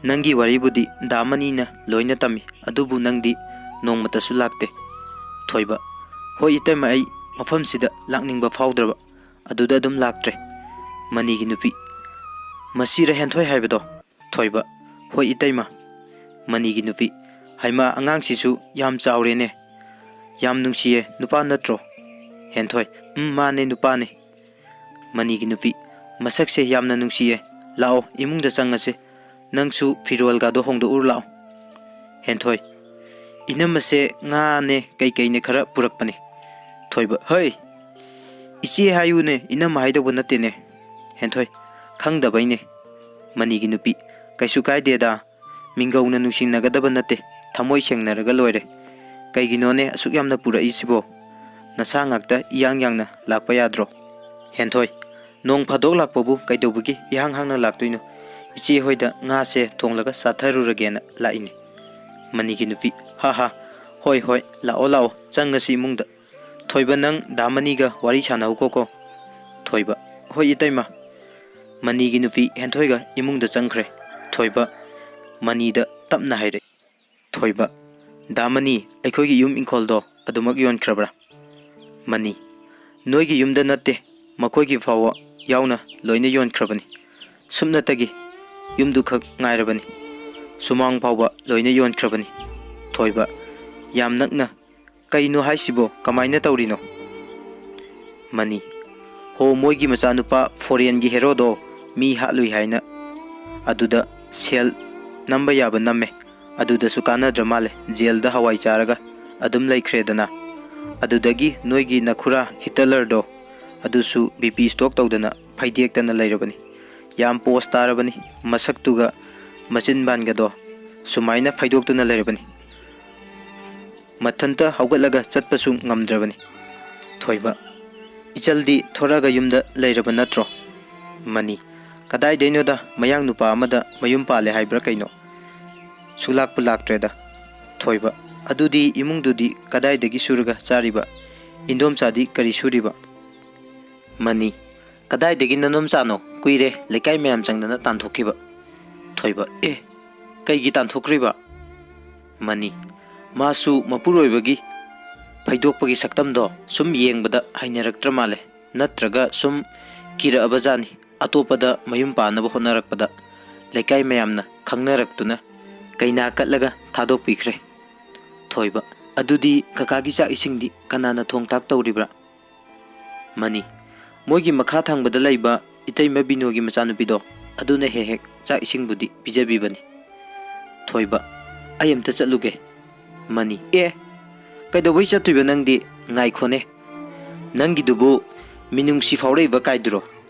ꯅꯪꯒꯤ ꯋꯥꯔꯤꯕꯨꯗꯤ ꯗꯥ ꯃꯅꯤꯅ ꯂꯣꯏꯅ ꯇꯝꯃꯤ, ꯑꯗꯨꯕꯨ ꯅꯪꯗꯤ ꯅꯣꯡꯃꯇꯁꯨ ꯂꯥꯛꯇꯦ꯫ ꯊꯣꯏꯕ, ꯍꯣꯏ ꯏꯇꯩꯃ, ꯑꯩ ꯃꯐꯝꯁꯤꯗ ꯂꯥꯛꯅꯤꯡꯕ ꯐꯥꯎꯗ꯭ꯔꯕ, ꯑꯗꯨꯗ ꯑꯗꯨꯝ ꯂꯥꯛꯇ꯭ꯔꯦ꯫ ꯃꯅꯤꯒꯤ ꯅꯨꯄꯤ, ꯃꯁꯤꯔ ꯍꯦꯟꯊꯣꯏ ꯍꯥꯏꯕꯗꯣ? ꯊꯣꯏꯕ, ꯍꯣꯏ ꯏꯇꯩꯃ꯫ ꯃꯅꯤꯒꯤ ꯅꯨꯄꯤ, ꯍꯩꯃꯥ, ꯑꯉꯥꯡꯁꯤꯁꯨ ꯌꯥꯝ ꯆꯥꯎꯔꯦꯅꯦ꯫ ꯌꯥꯝ ꯅꯨꯡꯁꯤꯌꯦ, ꯅꯨꯄꯥ ꯅꯠꯇ꯭ꯔꯣ? ꯍꯦꯟꯊꯣꯏ, ꯎꯝ, ꯃꯥꯅꯦ, ꯅꯨꯄꯥꯅꯦ꯫ ꯃꯅꯤꯒꯤ ꯅꯨꯄꯤ, ꯃꯁꯛꯁꯦ ꯌꯥꯝꯅ ꯅꯨꯡꯁꯤꯌꯦ꯫ ꯂꯥꯛꯑꯣ, ꯏꯃꯨꯡꯗ ꯆꯪꯉꯁꯦ꯫ ꯅꯪꯁꯨ ꯐꯤꯔꯣꯜꯒꯗꯣ ꯍꯣꯡꯗꯣꯛꯎꯔ ꯂꯥꯛꯑꯣ꯫ ꯍꯦꯟꯊꯣꯏ, ꯏꯅꯝꯃꯁꯦ ꯉꯥꯅꯦ ꯀꯩꯀꯩꯅꯦ ꯈꯔ ꯄꯨꯔꯛꯄꯅꯦ꯫ ꯊꯣꯏꯕ, ꯍꯩ! ꯏꯆꯦ ꯍꯥꯏꯌꯨꯅꯦ, ꯏꯅꯝꯃ ꯍꯥꯏꯗꯧꯕ ꯅꯠꯇꯦꯅꯦ꯫ ꯍꯦꯟꯊꯣꯏ, ꯈꯪꯗꯕꯩꯅꯦ꯫ ꯃꯅꯤꯒꯤ ꯅꯨꯄꯤ, ꯀꯩꯁꯨ ꯀꯥꯏꯗꯦꯗ, ꯃꯤꯡꯒꯧꯅ ꯅꯨꯡꯁꯤꯅꯒꯗꯕ ꯅꯠꯇꯦ, ꯊꯃꯣꯏ ꯁꯦꯡꯅꯔꯒ ꯂꯣꯏꯔꯦ꯫ ꯀꯩꯒꯤꯅꯣꯅꯦ ꯑꯁꯨꯛ ꯌꯥꯝꯅ ꯄꯨꯔꯛꯏꯁꯤꯕꯣ? ꯅꯁꯥ ꯉꯥꯛꯇ ꯏꯌꯥꯡ ꯌꯥꯡꯅ ꯂꯥꯛꯄ ꯌꯥꯗ꯭ꯔꯣ? ꯍꯦꯟꯊꯣꯏ, ꯅꯣꯡ ꯐꯥꯗꯣꯛ ꯂꯥꯛꯄꯕꯨ ꯀꯩꯗꯧꯕꯒꯤ ꯏꯍꯥꯡ ꯍꯥꯡꯅ ꯂꯥꯛꯇꯣꯏꯅꯣ? ꯏꯆꯦ ꯍꯣꯏꯗ ꯉꯥꯁꯦ ꯊꯣꯡꯂꯒ ꯆꯥꯊꯔꯨꯔꯒꯦꯅ ꯂꯥꯛꯏꯅꯦ꯫ ꯃꯅꯤꯒꯤ ꯅꯨꯄꯤ, ꯍꯥ ꯍꯥ, ꯍꯣꯏ ꯍꯣꯏ, ꯂꯥꯛꯑꯣ ꯂꯥꯛꯑꯣ, ꯆꯪꯉꯁꯤ ꯏꯃꯨꯡꯗ꯫ ꯊꯣꯏꯕ, ꯅꯪ ꯗꯥ ꯃꯅꯤꯒ ꯋꯥꯔꯤ ꯁꯥꯟꯅꯍꯧꯀꯣꯀꯣ꯫ ꯊꯣꯏꯕ, ꯍꯣꯏ ꯏꯇꯩꯃ꯫ ꯃꯅꯤꯒꯤ ꯅꯨꯄꯤ ꯍꯦꯟꯊꯣꯏꯒ ꯏꯃꯨꯡꯗ ꯆꯪꯈ꯭ꯔꯦ꯫ ꯊꯣꯏꯕ, ꯃꯅꯤꯗ ꯇꯞꯅ ꯍꯥꯏꯔꯛꯏ꯫ ꯊꯣꯏꯕ, ꯗꯥ ꯃꯅꯤ, ꯑꯩꯈꯣꯏꯒꯤ ꯌꯨꯝ ꯏꯪꯈꯣꯜꯗꯣ ꯑꯗꯨꯃꯛ ꯌꯣꯟꯈ꯭ꯔꯕ꯭ꯔꯥ? ꯃꯅꯤ, ꯅꯣꯏꯒꯤ ꯌꯨꯝꯗ ꯅꯠꯇꯦ, ꯃꯈꯣꯏꯒꯤ ꯐꯥꯎꯕ ꯌꯥꯎꯅ ꯂꯣꯏꯅ ꯌꯣꯟꯈ꯭ꯔꯕꯅꯤ꯫ ꯁꯨꯞꯅꯇꯒꯤ ꯌꯨꯝꯗꯨꯈꯛ ꯉꯥꯏꯔꯕꯅꯤ꯫ ꯁꯨꯃꯥꯡ ꯐꯥꯎꯕ ꯂꯣꯏꯅ ꯌꯣꯟꯈ꯭ꯔꯕꯅꯤ꯫ ꯊꯣꯏꯕ, ꯌꯥꯝ ꯅꯛꯅ, ꯀꯩꯅꯣ ꯍꯥꯏꯁꯤꯕꯣ? ꯀꯃꯥꯏꯅ ꯇꯧꯔꯤꯅꯣ? ꯃꯅꯤ, ꯍꯣ, ꯃꯣꯏꯒꯤ ꯃꯆꯥꯅꯨꯄꯥ ꯐꯣꯔꯦꯟꯒꯤ ꯍꯦꯔꯣꯗꯣ ꯃꯤ ꯍꯥꯠꯂꯨꯏ ꯍꯥꯏꯅ ꯑꯗꯨꯗ ꯁꯦꯜ ꯅꯝꯕ ꯌꯥꯕ ꯅꯝꯃꯦ꯫ ꯑꯗꯨꯗꯁꯨ ꯀꯥꯟꯅꯗ꯭ꯔ ꯃꯥꯜꯂꯦ, ꯖꯦꯜꯗ ꯍꯋꯥꯏ ꯆꯥꯔꯒ ꯑꯗꯨꯝ ꯂꯩꯈ꯭ꯔꯦꯗꯅ꯫ ꯑꯗꯨꯗꯒꯤ ꯅꯣꯏꯒꯤ ꯅꯈꯨꯔꯥ ꯍꯤꯇꯂꯔꯗꯣ, ꯑꯗꯨꯁꯨ ꯕꯤ ꯄꯤ ꯁ꯭ꯇꯣꯛ ꯇꯧꯗꯅ ꯐꯩꯗꯦꯛꯇꯅ ꯂꯩꯔꯕꯅꯤ꯫ ꯌꯥꯝ ꯄꯣꯁ ꯇꯥꯔꯕꯅꯤ꯫ ꯃꯁꯛꯇꯨꯒ ꯃꯆꯤꯟꯕꯥꯟꯒꯗꯣ ꯁꯨꯃꯥꯏꯅ ꯐꯩꯗꯣꯛꯇꯨꯅ ꯂꯩꯔꯕꯅꯤ꯫ ꯃꯊꯟꯇ ꯍꯧꯒꯠꯂꯒ ꯆꯠꯄꯁꯨ ꯉꯝꯗ꯭ꯔꯕꯅꯤ꯫ ꯊꯣꯏꯕ, ꯏꯆꯜꯗꯤ ꯊꯣꯔꯛꯑꯒ ꯌꯨꯝꯗ ꯂꯩꯔꯕ ꯅꯠꯇ꯭ꯔꯣ? ꯃꯅꯤ, ꯀꯗꯥꯏꯗꯩꯅꯣꯗ, ꯃꯌꯥꯡ ꯅꯨꯄꯥ ꯑꯃꯗ ꯃꯌꯨꯝ ꯄꯥꯜꯂꯦ ꯍꯥꯏꯕ꯭ꯔꯥ ꯀꯩꯅꯣ? ꯁꯨꯛꯂꯥꯛꯄꯨ ꯂꯥꯛꯇ꯭ꯔꯦꯗ꯫ ꯊꯣꯏꯕ, ꯑꯗꯨꯗꯤ ꯏꯃꯨꯡꯗꯨꯗꯤ ꯀꯗꯥꯏꯗꯒꯤ ꯁꯨꯔꯒ ꯆꯥꯔꯤꯕ? ꯏꯟꯗꯣꯝꯆꯥꯗꯤ ꯀꯔꯤ ꯁꯨꯔꯤꯕ? ꯃꯅꯤ, "ꯀꯗꯥꯏꯗꯒꯤ ꯅꯅꯣꯝꯆꯥꯅꯣ? ꯀꯨꯏꯔꯦ ꯂꯩꯀꯥꯏ ꯃꯌꯥꯝ ꯆꯪꯗꯅ ꯇꯥꯟꯊꯣꯛꯈꯤꯕ꯫" ꯊꯣꯏꯕ, "ꯑꯦ, ꯀꯩꯒꯤ ꯇꯥꯟꯊꯣꯛꯈ꯭ꯔꯤꯕ?" ꯃꯅꯤ, "ꯃꯥꯁꯨ ꯃꯄꯨꯔꯣꯏꯕꯒꯤ ꯐꯩꯗꯣꯛꯄꯒꯤ ꯁꯛꯇꯝꯗꯣ ꯁꯨꯝ ꯌꯦꯡꯕꯗ ꯍꯩꯅꯔꯛꯇ꯭ꯔ ꯃꯥꯜꯂꯦ, ꯅꯠꯇ꯭ꯔꯒ ꯁꯨꯝ ꯀꯤꯔꯛꯑꯕ ꯖꯥꯠꯅꯤ꯫ ꯑꯇꯣꯞꯄꯗ ꯃꯌꯨꯝ ꯄꯥꯟꯅꯕ ꯍꯣꯠꯅꯔꯛꯄꯗ ꯂꯩꯀꯥꯏ ꯃꯌꯥꯝꯅ ꯈꯪꯅꯔꯛꯇꯨꯅ ꯀꯩꯅꯥ ꯀꯠꯂꯒ ꯊꯥꯗꯣꯛꯄꯤꯈ꯭ꯔꯦ꯫" ꯊꯣꯏꯕ, "ꯑꯗꯨꯗꯤ ꯀꯀꯥꯒꯤ ꯆꯥꯛ ꯏꯁꯤꯡꯗꯤ ꯀꯅꯥꯅ ꯊꯣꯡ ꯊꯥꯛ ꯇꯧꯔꯤꯕ꯭ꯔꯥ?" ꯃꯅꯤ, "ꯃꯣꯏꯒꯤ ꯃꯈꯥ ꯊꯪꯕꯗ ꯂꯩꯕ ꯏꯇꯩꯃ ꯕꯤꯅꯣꯒꯤ ꯃꯆꯥꯅꯨꯄꯤꯗꯣ, ꯑꯗꯨꯅ ꯍꯦꯛ ꯍꯦꯛ ꯆꯥꯛ ꯏꯁꯤꯡꯕꯨꯗꯤ ꯄꯤꯖꯕꯤꯕꯅꯤ꯫" ꯊꯣꯏꯕ, "ꯑꯩ ꯑꯝꯇ ꯆꯠꯂꯨꯒꯦ꯫" ꯃꯅꯤ, "ꯑꯦ, ꯀꯩꯗꯧꯕꯩ ꯆꯠꯇꯣꯏꯕ ꯅꯪꯗꯤ? ꯉꯥꯏꯈꯣꯅꯦ, ꯅꯪꯒꯤꯗꯨꯕꯨ ꯃꯤꯅꯨꯡꯁꯤ ꯐꯥꯎꯔꯛꯏꯕ ꯀꯥꯏꯗꯨꯔꯣ?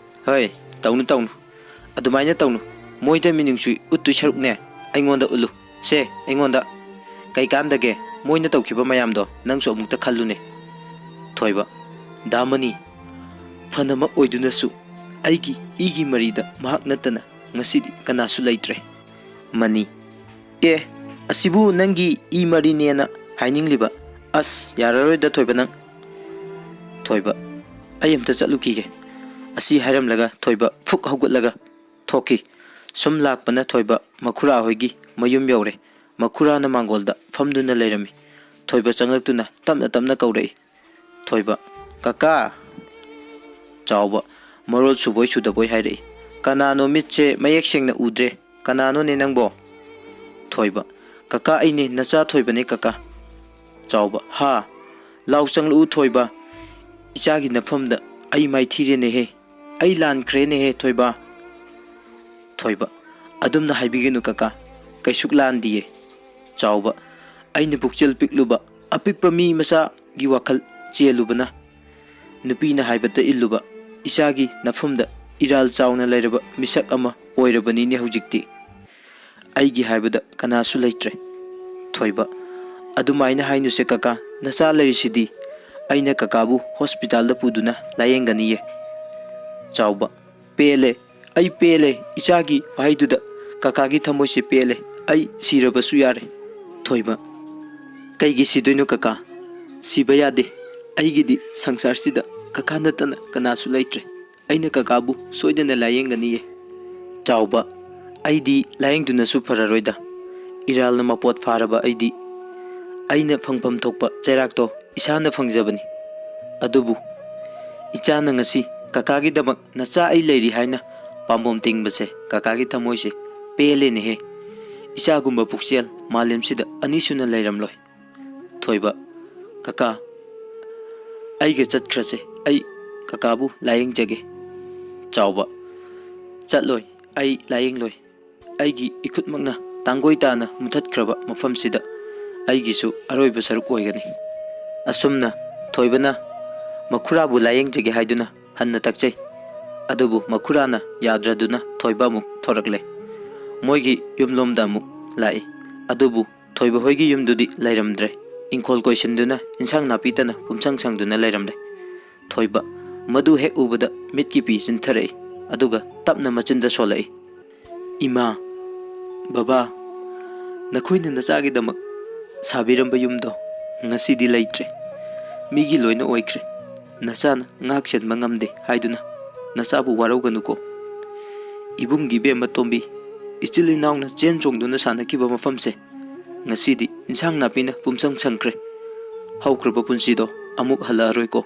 ꯍꯣꯏ, ꯇꯧꯅꯨ, ꯇꯧꯅꯨ, ꯑꯗꯨꯃꯥꯏꯅ ꯇꯧꯅꯨ꯫ ꯃꯣꯏꯗ ꯃꯤꯅꯨꯡꯁꯤ ꯎꯠꯇꯣꯏ ꯁꯔꯨꯛꯅꯦ, ꯑꯩꯉꯣꯟꯗ ꯎꯠꯂꯨ꯫ ꯁꯦ, ꯑꯩꯉꯣꯟꯗ꯫ ꯀꯩꯀꯥꯟꯗꯒꯦ? ꯃꯣꯏꯅ ꯇꯧꯈꯤꯕ ꯃꯌꯥꯝꯗꯣ ꯅꯪꯁꯨ ꯑꯃꯨꯛꯇ ꯈꯜꯂꯨꯅꯦ꯫" ꯊꯣꯏꯕ, "ꯗꯥ ꯃꯅꯤ, ꯐꯅꯃꯛ ꯑꯣꯏꯗꯨꯅꯁꯨ ꯑꯩꯒꯤ ꯏꯒꯤ ꯃꯔꯤꯗ ꯃꯍꯥꯛ ꯅꯠꯇꯅ ꯉꯁꯤꯗꯤ ꯀꯅꯥꯁꯨ ꯂꯩꯇ꯭ꯔꯦ꯫" ꯃꯅꯤ, "ꯑꯦ, ꯑꯁꯤꯕꯨ ꯅꯪꯒꯤ ꯏ ꯃꯔꯤꯅꯦꯅ ꯍꯥꯏꯅꯤꯡꯂꯤꯕ? ꯑꯁ, ꯌꯥꯔꯔꯣꯏꯗ ꯊꯣꯏꯕ ꯅꯪ꯫" ꯊꯣꯏꯕ, "ꯑꯩ ꯑꯝꯇ ꯆꯠꯂꯨꯈꯤꯒꯦ꯫" ꯑꯁꯤ ꯍꯥꯏꯔꯝꯂꯒ ꯊꯣꯏꯕ ꯐꯨꯛ ꯍꯧꯒꯠꯂꯒ ꯊꯣꯛꯈꯤ꯫ ꯁꯨꯝ ꯂꯥꯛꯄꯅ ꯊꯣꯏꯕ ꯃꯈꯨꯔꯥ ꯍꯣꯏꯒꯤ ꯃꯌꯨꯝ ꯌꯧꯔꯦ꯫ ꯃꯈꯨꯔꯥꯅ ꯃꯥꯡꯒꯣꯜꯗ ꯐꯝꯗꯨꯅ ꯂꯩꯔꯝꯃꯤ꯫ ꯊꯣꯏꯕ ꯆꯪꯂꯛꯇꯨꯅ ꯇꯞꯅ ꯇꯞꯅ ꯀꯧꯔꯛꯏ꯫ ꯊꯣꯏꯕ, "ꯀꯀꯥ!" ꯆꯥꯎꯕ, ꯃꯔꯣꯜ ꯁꯨꯕꯣꯏ ꯁꯨꯗꯕꯣꯏ ꯍꯥꯏꯔꯛꯏ꯫ "ꯀꯅꯥꯅꯣ? ꯃꯤꯠꯁꯦ ꯃꯌꯦꯛ ꯁꯦꯡꯅ ꯎꯗ꯭ꯔꯦ꯫ ꯀꯅꯥꯅꯣꯅꯦ ꯅꯪꯕꯣ?" ꯊꯣꯏꯕ, "ꯀꯀꯥ, ꯑꯩꯅꯦ, ꯅꯆꯥ ꯊꯣꯏꯕꯅꯦ ꯀꯀꯥ꯫" ꯆꯥꯎꯕ, "ꯍꯥ? ꯂꯥꯎ ꯆꯪꯂꯛꯎ ꯊꯣꯏꯕ꯫ ꯏꯆꯥꯒꯤ ꯅꯐꯝꯗ ꯑꯩ ꯃꯥꯏꯊꯤꯔꯦꯅꯦꯍꯦ꯫ ꯑꯩ ꯂꯥꯟꯈ꯭ꯔꯦꯅꯦꯍꯦ ꯊꯣꯏꯕ꯫" ꯊꯣꯏꯕ, "ꯑꯗꯨꯝꯅ ꯍꯥꯏꯕꯤꯒꯅꯨ ꯀꯀꯥ, ꯀꯩꯁꯨꯛ ꯂꯥꯟꯗꯤꯌꯦ꯫" ꯆꯥꯎꯕ, "ꯑꯩꯅ ꯄꯨꯛꯆꯦꯜ ꯄꯤꯛꯂꯨꯕ, ꯑꯄꯤꯛꯄ ꯃꯤ ꯃꯆꯥꯒꯤ ꯋꯥꯈꯜ ꯆꯦꯜꯂꯨꯕꯅ, ꯅꯨꯄꯤꯅ ꯍꯥꯏꯕꯇ ꯏꯜꯂꯨꯕ ꯏꯆꯥꯒꯤ ꯅꯐꯝꯗ ꯏꯔꯥꯜ ꯆꯥꯎꯅ ꯂꯩꯔꯕ ꯃꯤꯁꯛ ꯑꯃ ꯑꯣꯏꯔꯕꯅꯤꯅꯦ ꯍꯧꯖꯤꯛꯇꯤ꯫ ꯑꯩꯒꯤ ꯍꯥꯏꯕꯗ ꯀꯅꯥꯁꯨ ꯂꯩꯇ꯭ꯔꯦ꯫" ꯊꯣꯏꯕ, "ꯑꯗꯨꯃꯥꯏꯅ ꯍꯥꯏꯅꯨꯁꯦ ꯀꯀꯥ, ꯅꯆꯥ ꯂꯩꯔꯤꯁꯤꯗꯤ꯫ ꯑꯩꯅ ꯀꯀꯥꯕꯨ ꯍꯣꯁꯄꯤꯇꯥꯜꯗ ꯄꯨꯗꯨꯅ ꯂꯥꯌꯦꯡꯒꯅꯤꯌꯦ꯫" ꯆꯥꯎꯕ, "ꯄꯦꯜꯂꯦ, ꯑꯩ ꯄꯦꯜꯂꯦ, ꯏꯆꯥꯒꯤ ꯋꯥꯍꯩꯗꯨꯗ ꯀꯀꯥꯒꯤ ꯊꯃꯣꯏꯁꯦ ꯄꯦꯜꯂꯦ꯫ ꯑꯩ ꯁꯤꯔꯕꯁꯨ ꯌꯥꯔꯦ꯫" ꯊꯣꯏꯕ, "ꯀꯩꯒꯤ ꯁꯤꯗꯣꯏꯅꯣ ꯀꯀꯥ? ꯁꯤꯕ ꯌꯥꯗꯦ꯫ ꯑꯩꯒꯤꯗꯤ ꯁꯪꯁꯥꯔꯁꯤꯗ ꯀꯀꯥ ꯅꯠꯇꯅ ꯀꯅꯥꯁꯨ ꯂꯩꯇ꯭ꯔꯦ꯫" ꯑꯩꯅ ꯀꯀꯥꯕꯨ ꯁꯣꯏꯗꯅ ꯂꯥꯌꯦꯡꯒꯅꯤꯌꯦ꯫ ꯆꯥꯎꯕ, ꯑꯩꯗꯤ ꯂꯥꯌꯦꯡꯗꯨꯅꯁꯨ ꯐꯔꯔꯣꯏꯗ꯫ ꯏꯔꯥꯜꯅ ꯃꯄꯣꯠ ꯐꯥꯔꯕ ꯑꯩꯗꯤ꯫ ꯑꯩꯅ ꯐꯪꯐꯝ ꯊꯣꯛꯄ ꯆꯩꯔꯥꯛꯇꯣ ꯏꯁꯥꯅ ꯐꯪꯖꯕꯅꯤ꯫ ꯑꯗꯨꯕꯨ ꯏꯆꯥꯅ ꯉꯁꯤ ꯀꯀꯥꯒꯤꯗꯃꯛ ꯅꯆꯥ ꯑꯩ ꯂꯩꯔꯤ ꯍꯥꯏꯅ ꯄꯥꯝꯕꯣꯝ ꯇꯤꯡꯕꯁꯦ ꯀꯀꯥꯒꯤ ꯊꯃꯣꯏꯁꯦ ꯄꯦꯜꯂꯦꯅꯦꯍꯦ꯫ ꯏꯆꯥꯒꯨꯝꯕ ꯄꯨꯛꯆꯦꯜ ꯃꯥꯂꯦꯝꯁꯤꯗ ꯑꯅꯤꯁꯨꯅ ꯂꯩꯔꯝꯂꯣꯏ꯫ ꯊꯣꯏꯕ, ꯀꯀꯥ, ꯑꯩꯒ ꯆꯠꯈ꯭ꯔꯁꯦ꯫ ꯑꯩ ꯀꯀꯥꯕꯨ ꯂꯥꯌꯦꯡꯖꯒꯦ꯫ ꯆꯥꯎꯕ, ꯆꯠꯂꯣꯏ, ꯑꯩ ꯂꯥꯌꯦꯡꯂꯣꯏ꯫ ꯑꯩꯒꯤ ꯏꯈꯨꯠꯃꯛꯅ ꯇꯥꯡꯒꯣꯏ ꯇꯥꯅ ꯃꯨꯊꯠꯈ꯭ꯔꯕ ꯃꯐꯝꯁꯤꯗ ꯑꯩꯒꯤꯁꯨ ꯑꯔꯣꯏꯕ ꯁꯔꯨꯛ ꯑꯣꯏꯒꯅꯤ꯫ ꯑꯁꯨꯝꯅ ꯊꯣꯏꯕꯅ ꯃꯈꯨꯔꯥꯕꯨ ꯂꯥꯌꯦꯡꯖꯒꯦ ꯍꯥꯏꯗꯨꯅ ꯍꯟꯅ ꯇꯛꯆꯩ꯫ ꯑꯗꯨꯕꯨ ꯃꯈꯨꯔꯥꯅ ꯌꯥꯗ꯭ꯔꯗꯨꯅ ꯊꯣꯏꯕ ꯑꯃꯨꯛ ꯊꯣꯔꯛꯂꯦ꯫ ꯃꯣꯏꯒꯤ ꯌꯨꯝꯂꯣꯝꯗ ꯑꯃꯨꯛ ꯂꯥꯛꯏ꯫ ꯑꯗꯨꯕꯨ ꯊꯣꯏꯕ ꯍꯣꯏꯒꯤ ꯌꯨꯝꯗꯨꯗꯤ ꯂꯩꯔꯝꯗ꯭ꯔꯦ꯫ ꯏꯪꯈꯣꯜ ꯀꯣꯏꯁꯤꯟꯗꯨꯅ ꯏꯟꯁꯥꯡ ꯅꯥꯄꯤꯇꯅ ꯄꯨꯝꯁꯪ ꯁꯪꯗꯨꯅ ꯂꯩꯔꯝꯂꯦ꯫ ꯊꯣꯏꯕ ꯃꯗꯨ ꯍꯦꯛ ꯎꯕꯗ ꯃꯤꯠꯀꯤ ꯄꯤ ꯆꯤꯟꯊꯔꯛꯏ꯫ ꯑꯗꯨꯒ ꯇꯞꯅ ꯃꯆꯤꯟꯗ ꯁꯣꯜꯂꯛꯏ, "ꯏꯃꯥ, ꯕꯕꯥ, ꯅꯈꯣꯏꯅ ꯅꯆꯥꯒꯤꯗꯃꯛ ꯁꯥꯕꯤꯔꯝꯕ ꯌꯨꯝꯗꯣ ꯉꯁꯤꯗꯤ ꯂꯩꯇ꯭ꯔꯦ꯫ ꯃꯤꯒꯤ ꯂꯣꯏꯅ ꯑꯣꯏꯈ꯭ꯔꯦ꯫ ꯅꯆꯥꯅ ꯉꯥꯛ ꯁꯦꯟꯕ ꯉꯝꯗꯦ ꯍꯥꯏꯗꯨꯅ ꯅꯆꯥꯕꯨ ꯋꯥꯔꯧꯒꯅꯨꯀꯣ꯫ ꯏꯕꯨꯡꯒꯤ ꯏꯕꯦꯝꯃ ꯇꯣꯝꯕꯤ, ꯏꯆꯤꯜ ꯏꯅꯥꯎꯅ ꯆꯦꯟ ꯆꯣꯡꯗꯨꯅ ꯁꯥꯟꯅꯈꯤꯕ ꯃꯐꯝꯁꯦ ꯉꯁꯤꯗꯤ ꯏꯟꯁꯥꯡ ꯅꯥꯄꯤꯅ ꯄꯨꯝꯁꯪ ꯁꯪꯈ꯭ꯔꯦ꯫ ꯍꯧꯈ꯭ꯔꯕ ꯄꯨꯟꯁꯤꯗꯣ ꯑꯃꯨꯛ ꯍꯜꯂꯛꯑꯔꯣꯏꯀꯣ꯫"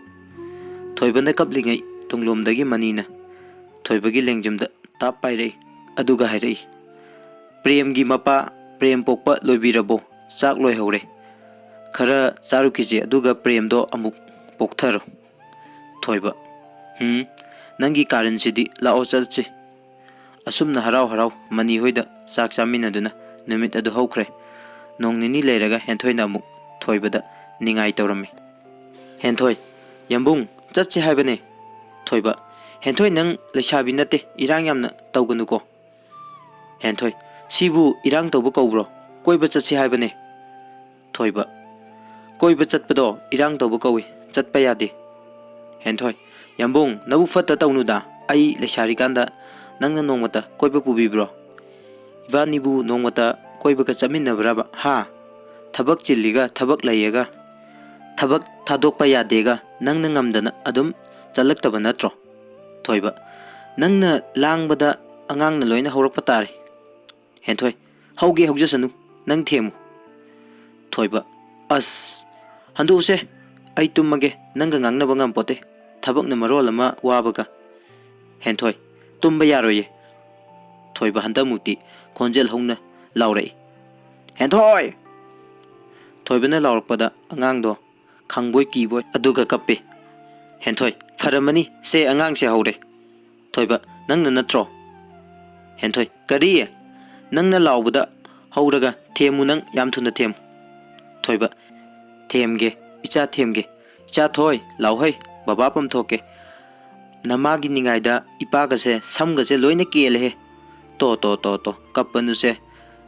ꯊꯣꯏꯕꯅ ꯀꯞꯂꯤꯉꯩ ꯇꯨꯡꯂꯣꯝꯗꯒꯤ ꯃꯅꯤꯅ ꯊꯣꯏꯕꯒꯤ ꯂꯦꯡꯖꯨꯝꯗ ꯇꯥꯞ ꯄꯥꯏꯔꯛꯏ꯫ ꯑꯗꯨꯒ ꯍꯥꯏꯔꯛꯏ, "ꯄ꯭ꯔꯦꯝꯒꯤ ꯃꯄꯥ ꯄ꯭ꯔꯦꯝ ꯄꯣꯛꯄ ꯂꯣꯏꯕꯤꯔꯕꯣ? ꯆꯥꯛ ꯂꯣꯏꯍꯧꯔꯦ꯫ ꯈꯔ ꯆꯥꯔꯨꯈꯤꯁꯦ, ꯑꯗꯨꯒ ꯄ꯭ꯔꯦꯝꯗꯣ ꯑꯃꯨꯛ ꯄꯣꯛꯊꯔꯣ꯫" ꯊꯣꯏꯕ, "ꯍꯨꯝ, ꯅꯪꯒꯤ ꯀꯥꯔꯟꯁꯤꯗꯤ, ꯂꯥꯛꯑꯣ ꯆꯠꯁꯤ꯫" ꯑꯁꯨꯝꯅ ꯍꯔꯥꯎ ꯍꯔꯥꯎ ꯃꯅꯤ ꯍꯣꯏꯗ ꯆꯥꯛ ꯆꯥꯃꯤꯟꯅꯗꯨꯅ ꯅꯨꯃꯤꯠ ꯑꯗꯨ ꯍꯧꯈ꯭ꯔꯦ꯫ ꯅꯣꯡ ꯅꯤꯅꯤ ꯂꯩꯔꯒ ꯍꯦꯟꯊꯣꯏꯅ ꯑꯃꯨꯛ ꯊꯣꯏꯕꯗ ꯅꯤꯡꯉꯥꯏ ꯇꯧꯔꯝꯃꯤ꯫ "ꯍꯦꯟꯊꯣꯏ, ꯌꯥꯝꯕꯨꯡ, ꯆꯠꯁꯤ ꯍꯥꯏꯕꯅꯦ꯫" ꯊꯣꯏꯕ, "ꯍꯦꯟꯊꯣꯏ, ꯅꯪ ꯂꯩꯁꯥꯕꯤ ꯅꯠꯇꯦ, ꯏꯔꯥꯡ ꯌꯥꯝꯅ ꯇꯧꯒꯅꯨꯀꯣ꯫" ꯍꯦꯟꯊꯣꯏ, "ꯁꯤꯕꯨ ꯏꯔꯥꯡ ꯇꯧꯕ ꯀꯧꯕ꯭ꯔꯣ? ꯀꯣꯏꯕ ꯆꯠꯁꯤ ꯍꯥꯏꯕꯅꯦ꯫" ꯊꯣꯏꯕ, "ꯀꯣꯏꯕ ꯆꯠꯄꯗꯣ ꯏꯔꯥꯡ ꯇꯧꯕ ꯀꯧꯏ, ꯆꯠꯄ ꯌꯥꯗꯦ꯫" ꯍꯦꯟꯊꯣꯏ, "ꯌꯥꯝꯕꯨꯡ, ꯅꯕꯨꯛ ꯐꯠꯇ ꯇꯧꯅꯨꯗ, ꯑꯩ ꯂꯩꯁꯥꯔꯤꯀꯥꯟꯗ ꯅꯪꯅ ꯅꯣꯡꯃꯇ ꯀꯣꯏꯕ ꯄꯨꯕꯤꯕ꯭ꯔꯣ? ꯏꯕꯥꯅꯤꯕꯨ ꯅꯣꯡꯃꯇ ꯀꯣꯏꯕꯒ ꯆꯠꯃꯤꯟꯅꯕ꯭ꯔꯕ? ꯍꯥ? ꯊꯕꯛ ꯆꯤꯜꯂꯤꯒ ꯊꯕꯛ ꯂꯩꯌꯦꯒ, ꯊꯕꯛ ꯊꯥꯗꯣꯛꯄ ꯌꯥꯗꯦꯒ ꯅꯪꯅ ꯉꯝꯗꯅ ꯑꯗꯨꯝ ꯆꯠꯂꯛꯇꯕ ꯅꯠꯇ꯭ꯔꯣ?" ꯊꯣꯏꯕ, ꯅꯪꯅ ꯂꯥꯡꯕꯗ ꯑꯉꯥꯡꯅ ꯂꯣꯏꯅ ꯍꯧꯔꯛꯄ ꯇꯥꯔꯦ꯫ ꯍꯦꯟꯊꯣꯏ, ꯍꯧꯒꯦ ꯍꯧꯖꯁꯅꯨ, ꯅꯪ ꯊꯦꯝꯃꯨ꯫ ꯊꯣꯏꯕ, ꯑꯁ, ꯍꯟꯗꯣꯛꯎꯁꯦ, ꯑꯩ ꯇꯨꯝꯃꯒꯦ, ꯅꯪꯒ ꯉꯥꯡꯅꯕ ꯉꯝꯄꯣꯠꯇꯦ, ꯊꯕꯛꯅ ꯃꯔꯣꯜ ꯑꯃ ꯋꯥꯕꯒ꯫ ꯍꯦꯟꯊꯣꯏ, ꯇꯨꯝꯕ ꯌꯥꯔꯣꯏꯌꯦ꯫ ꯊꯣꯏꯕ ꯍꯟꯗꯛꯃꯨꯛꯇꯤ ꯈꯣꯟꯖꯦꯜ ꯍꯧꯅ ꯂꯥꯎꯔꯛꯏ, ꯍꯦꯟꯊꯣꯏ! ꯊꯣꯏꯕꯅ ꯂꯥꯎꯔꯛꯄꯗ ꯑꯉꯥꯡꯗꯣ ꯈꯪꯕꯣꯏ ꯀꯤꯕꯣꯏ ꯑꯗꯨꯒ ꯀꯞꯄꯤ꯫ ꯍꯦꯟꯊꯣꯏ, ꯐꯔꯝꯃꯅꯤ, ꯁꯦ ꯑꯉꯥꯡꯁꯦ ꯍꯧꯔꯦ꯫ ꯊꯣꯏꯕ, ꯅꯪꯅ ꯅꯠꯇ꯭ꯔꯣ? ꯍꯦꯟꯊꯣꯏ, ꯀꯔꯤ? ꯅꯪꯅ ꯂꯥꯎꯕꯗ ꯍꯧꯔꯒ ꯊꯦꯝꯃꯨ, ꯅꯪ ꯌꯥꯝ ꯊꯨꯅ ꯊꯦꯝꯃꯨ꯫ ꯊꯣꯏꯕ, ꯊꯦꯝꯒꯦ, ꯏꯆꯥ ꯊꯦꯝꯒꯦ, ꯏꯆꯥ ꯊꯣꯏ, ꯂꯥꯎꯍꯩ, ꯕꯕꯥ ꯄꯝꯊꯣꯛꯀꯦ꯫ ꯅꯃꯥꯒꯤ ꯅꯤꯡꯉꯥꯏꯗ ꯏꯄꯥꯒꯁꯦ ꯁꯝꯒꯁꯦ ꯂꯣꯏꯅ ꯀꯦꯜꯂꯦꯍꯦ꯫ ꯇꯣ, ꯇꯣ, ꯇꯣ, ꯇꯣ, ꯀꯞꯄꯅꯨꯁꯦ꯫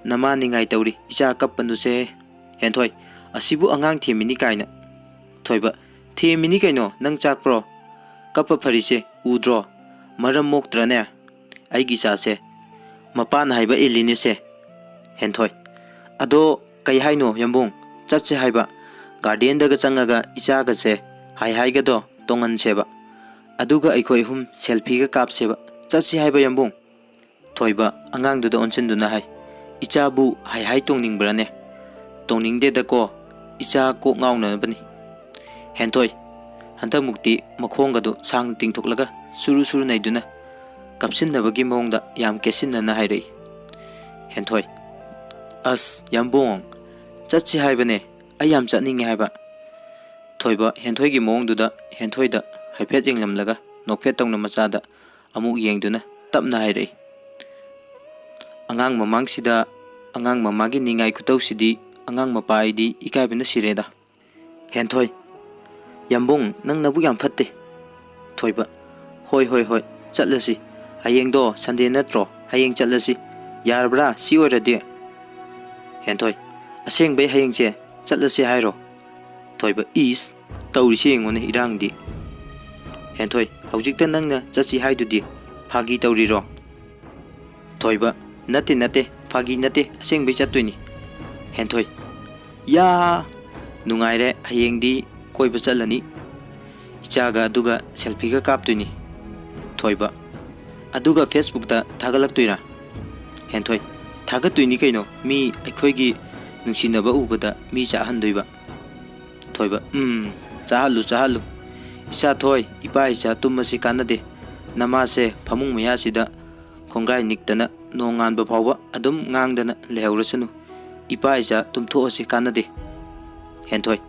ꯅꯃꯥ ꯅꯤꯡꯉꯥꯏ ꯇꯧꯔꯤ, ꯏꯆꯥ ꯀꯞꯄꯅꯨꯁꯦ꯫ ꯍꯦꯟꯊꯣꯏ, ꯑꯁꯤꯕꯨ ꯑꯉꯥꯡ ꯊꯦꯝꯃꯤꯅꯤ ꯀꯥꯏꯅ꯫ ꯊꯣꯏꯕ, ꯊꯦꯝꯃꯤꯅꯤ ꯀꯩꯅꯣ, ꯅꯪ ꯆꯥꯛꯄ꯭ꯔꯣ? ꯀꯞꯄ ꯐꯔꯤꯁꯦ ꯎꯗ꯭ꯔꯣ? ꯃꯔꯝ ꯃꯣꯛꯇ꯭ꯔꯅꯦ? ꯑꯩꯒꯤ ꯏꯆꯥꯁꯦ ꯃꯄꯥꯅ ꯍꯥꯏꯕ ꯏꯜꯂꯤꯅꯦꯁꯦ꯫ ꯍꯦꯟꯊꯣꯏ, ꯑꯗꯣ ꯀꯩ ꯍꯥꯏꯅꯣ ꯌꯥꯝꯕꯨꯡ? ꯆꯠꯁꯦ ꯍꯥꯏꯕ, ꯒꯥꯔꯗꯦꯟꯗꯒ ꯆꯪꯉꯒ ꯏꯆꯥꯒꯁꯦ ꯍꯥꯏ ꯍꯥꯏꯒꯗꯣ ꯇꯣꯡꯍꯟꯁꯦꯕ, ꯑꯗꯨꯒ ꯑꯩꯈꯣꯏ ꯑꯍꯨꯝ ꯁꯦꯜꯐꯤꯒ ꯀꯥꯞꯁꯦꯕ꯫ ꯆꯠꯁꯤ ꯍꯥꯏꯕ ꯌꯥꯝꯕꯨꯡ꯫ ꯊꯣꯏꯕ ꯑꯉꯥꯡꯗꯨꯗ ꯑꯣꯟꯁꯤꯟꯗꯨꯅ ꯍꯥꯏ, ꯏꯆꯥꯕꯨ ꯍꯥꯏ ꯍꯥꯏ ꯇꯣꯡꯅꯤꯡꯕ꯭ꯔꯥꯅꯦ? ꯇꯣꯡꯅꯤꯡꯗꯦꯗꯀꯣ, ꯏꯆꯥ ꯀꯣꯛ ꯉꯥꯎꯅꯅꯕꯅꯤ꯫ ꯍꯦꯟꯊꯣꯏ, ꯍꯟꯗꯛꯃꯨꯛꯇꯤ ꯃꯈꯣꯡꯒꯗꯨ ꯁꯥꯡꯅ ꯇꯤꯡꯊꯣꯛꯂꯒ ꯁꯨꯔꯨ ꯁꯨꯔꯨ ꯅꯩꯗꯨꯅ ꯀꯞꯁꯤꯟꯅꯕꯒꯤ ꯃꯑꯣꯡꯗ ꯌꯥꯝ ꯀꯦꯠꯁꯤꯟꯅꯅ ꯍꯥꯏꯔꯛꯏ꯫ ꯍꯦꯟꯊꯣꯏ, ꯑꯁ ꯌꯥꯝꯕꯣꯡ, ꯆꯠꯁꯤ ꯍꯥꯏꯕꯅꯦ, ꯑꯩ ꯌꯥꯝ ꯆꯠꯅꯤꯡꯉꯦ ꯍꯥꯏꯕ꯫ ꯊꯣꯏꯕ ꯍꯦꯟꯊꯣꯏꯒꯤ ꯃꯑꯣꯡꯗꯨꯗ ꯍꯦꯟꯊꯣꯏꯗ ꯍꯥꯏꯐꯦꯠ ꯌꯦꯡꯂꯝꯂꯒ ꯅꯣꯛꯐꯦꯠ ꯇꯧꯅ ꯃꯆꯥꯗ ꯑꯃꯨꯛ ꯌꯦꯡꯗꯨꯅ ꯇꯞꯅ ꯍꯥꯏꯔꯛꯏ, ꯑꯉꯥꯡ ꯃꯃꯥꯡꯁꯤꯗ, ꯑꯉꯥꯡ ꯃꯃꯥꯒꯤ ꯅꯤꯡꯉꯥꯏ ꯈꯨꯇꯧꯁꯤꯗꯤ, ꯑꯉꯥꯡ ꯃꯄꯥ ꯑꯩꯗꯤ ꯏꯀꯥꯏꯕꯅ ꯁꯤꯔꯦꯗ꯫ ꯍꯦꯟꯊꯣꯏ, ꯌꯥꯝꯕꯨꯡ, ꯅꯪ ꯅꯕꯨꯛ ꯌꯥꯝ ꯐꯠꯇꯦ꯫ ꯊꯣꯏꯕ, ꯍꯣꯏ ꯍꯣꯏ ꯍꯣꯏ, ꯆꯠꯂꯁꯤ꯫ ꯍꯌꯦꯡꯗꯣ ꯁꯟꯗꯦ ꯅꯠꯇ꯭ꯔꯣ? ꯍꯌꯦꯡ ꯆꯠꯂꯁꯤ꯫ ꯌꯥꯔꯕ꯭ꯔꯥ ꯁꯤ ꯑꯣꯏꯔꯗꯤ? ꯍꯦꯟꯊꯣꯏ, ꯑꯁꯦꯡꯕꯩ ꯍꯌꯦꯡꯁꯦ ꯆꯠꯂꯁꯤ ꯍꯥꯏꯔꯣ? ꯊꯣꯏꯕ, ꯏꯁ, ꯇꯧꯔꯤꯁꯤ ꯌꯦꯡꯉꯨꯅꯦ ꯏꯔꯥꯡꯗꯤ꯫ ꯍꯦꯟꯊꯣꯏ, ꯍꯧꯖꯤꯛꯇ ꯅꯪꯅ ꯆꯠꯁꯤ ꯍꯥꯏꯗꯨꯗꯤ, ꯐꯥꯒꯤ ꯇꯧꯔꯤꯔꯣ? ꯊꯣꯏꯕ, ꯅꯠꯇꯦ ꯅꯠꯇꯦ, ꯐꯥꯒꯤ ꯅꯠꯇꯦ, ꯑꯁꯦꯡꯕꯩ ꯆꯠꯇꯣꯏꯅꯤ꯫ ꯍꯦꯟꯊꯣꯏ, ꯌꯥ, ꯅꯨꯡꯉꯥꯏꯔꯦ, ꯍꯌꯦꯡꯗꯤ ꯀꯣꯏꯕ ꯆꯠꯂꯅꯤ ꯏꯆꯥꯒ, ꯑꯗꯨꯒ ꯁꯦꯜꯐꯤꯒ ꯀꯥꯞꯇꯣꯏꯅꯤ꯫ ꯊꯣꯏꯕ, ꯑꯗꯨꯒ Facebookꯇ ꯊꯥꯒꯠꯂꯛꯇꯣꯏꯔꯥ? ꯍꯦꯟꯊꯣꯏ, ꯊꯥꯒꯠꯇꯣꯏꯅꯤ ꯀꯩꯅꯣ, ꯃꯤ ꯑꯩꯈꯣꯏꯒꯤ ꯅꯨꯡꯁꯤꯅꯕ ꯎꯕꯗ ꯃꯤ ꯆꯥꯛꯍꯟꯗꯣꯏꯕ꯫ ꯊꯣꯏꯕ, ꯎꯝ, ꯆꯥꯍꯜꯂꯨ, ꯆꯥꯍꯜꯂꯨ꯫ ꯏꯆꯥ ꯊꯣꯏ, ꯏꯄꯥ ꯏꯆꯥ ꯇꯨꯝꯕꯁꯤ ꯀꯥꯟꯅꯗꯦ꯫ ꯅꯃꯥꯁꯦ ꯐꯃꯨꯡ ꯃꯌꯥꯁꯤꯗ ꯈꯣꯡꯒ꯭ꯔꯥꯏ ꯅꯤꯛꯇꯅ ꯅꯣꯡꯉꯥꯟꯕ ꯐꯥꯎꯕ ꯑꯗꯨꯝ ꯉꯥꯡꯗꯅ ꯂꯩꯍꯧꯔꯁꯅꯨ꯫ ꯏꯄꯥ ꯏꯆꯥ ꯇꯨꯝꯊꯣꯛꯑꯁꯤ ꯀꯥꯟꯅꯗꯦ꯫ ꯍꯦꯟꯊꯣꯏ,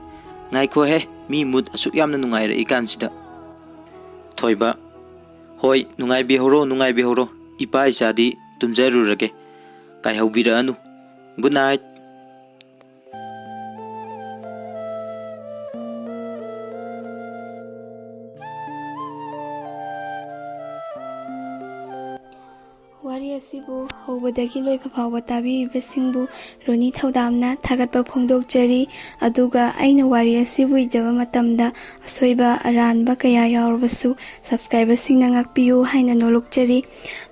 ꯉꯥꯏꯈꯣꯍꯦ, ꯃꯤ ꯃꯨꯠ ꯑꯁꯨꯛ ꯌꯥꯝꯅ ꯅꯨꯡꯉꯥꯏꯔꯛꯏ ꯀꯥꯟꯁꯤꯗ꯫ ꯊꯣꯏꯕ, ꯍꯣꯏ, ꯅꯨꯡꯉꯥꯏꯕꯤꯍꯧꯔꯣ, ꯅꯨꯡꯉꯥꯏꯕꯤꯍꯧꯔꯣ꯫ ꯏꯄꯥ ꯏꯆꯥꯗꯤ ꯇꯨꯝꯖꯔꯨꯔꯒꯦ꯫ ꯀꯥꯏꯍꯧꯕꯤꯔꯛꯑꯅꯨ꯫ Good night꯫ ꯋꯥꯔꯤ ꯑꯁꯤꯕꯨ ꯍꯧꯕꯗꯒꯤ ꯂꯣꯏꯕ ꯐꯥꯎꯕ ꯇꯥꯕꯤꯔꯤꯕꯁꯤꯡꯕꯨ ꯔꯣꯅꯤ ꯊꯧꯗꯥꯝꯅ ꯊꯥꯒꯠꯄ ꯐꯣꯡꯗꯣꯛꯆꯔꯤ꯫ ꯑꯗꯨꯒ ꯑꯩꯅ ꯋꯥꯔꯤ ꯑꯁꯤꯕꯨ ꯏꯖꯕ ꯃꯇꯝꯗ ꯑꯁꯣꯏꯕ ꯑꯔꯥꯟꯕ ꯀꯌꯥ ꯌꯥꯎꯔꯕꯁꯨ subscriberꯁꯤꯡꯅ ꯉꯥꯛꯄꯤꯌꯨ ꯍꯥꯏꯅ ꯅꯣꯂꯨꯛꯆꯔꯤ꯫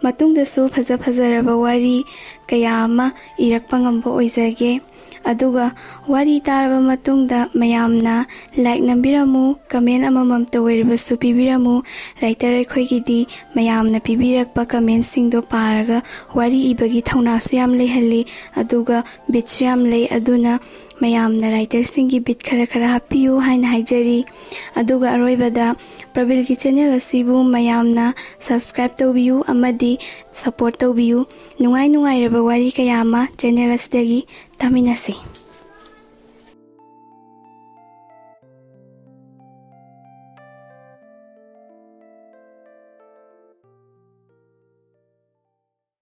ꯃꯇꯨꯡꯗꯁꯨ ꯐꯖ ꯐꯖꯔꯕ ꯋꯥꯔꯤ ꯀꯌꯥ ꯑꯃ ꯏꯔꯛꯄ ꯉꯝꯕ ꯑꯣꯏꯖꯒꯦ꯫ ꯑꯗꯨꯒ ꯋꯥꯔꯤ ꯇꯥꯔꯕ ꯃꯇꯨꯡꯗ ꯃꯌꯥꯝꯅ like ꯅꯝꯕꯤꯔꯝꯃꯨ, comment ꯑꯃꯃꯝꯇ ꯑꯣꯏꯔꯕꯁꯨ ꯄꯤꯕꯤꯔꯝꯃꯨ꯫ Writer ꯑꯩꯈꯣꯏꯒꯤꯗꯤ ꯃꯌꯥꯝꯅ ꯄꯤꯕꯤꯔꯛꯄ commentꯁꯤꯡꯗꯣ ꯄꯥꯔꯒ ꯋꯥꯔꯤ ꯏꯕꯒꯤ ꯊꯧꯅꯥꯁꯨ ꯌꯥꯝ ꯂꯩꯍꯜꯂꯤ, ꯑꯗꯨꯒ bitꯁꯨ ꯌꯥꯝ ꯂꯩ꯫ ꯑꯗꯨꯅ ꯃꯌꯥꯝꯅ writerꯁꯤꯡꯒꯤ bit ꯈꯔ ꯈꯔ ꯍꯥꯞꯄꯤꯌꯨ ꯍꯥꯏꯅ ꯍꯥꯏꯖꯔꯤ꯫ ꯑꯗꯨꯒ ꯑꯔꯣꯏꯕꯗ ꯄ꯭ꯔꯕꯤꯜꯒꯤ channel ꯑꯁꯤꯕꯨ ꯃꯌꯥꯝꯅ subscribe ꯇꯧꯕꯤꯌꯨ ꯑꯃꯗꯤ support ꯇꯧꯕꯤꯌꯨ꯫ ꯅꯨꯡꯉꯥꯏ ꯅꯨꯡꯉꯥꯏꯔꯕ ꯋꯥꯔꯤ ꯀꯌꯥ ꯑꯃ channel ꯑꯁꯤꯗꯒꯤ ꯇꯥꯃꯤꯟꯅꯁꯤ꯫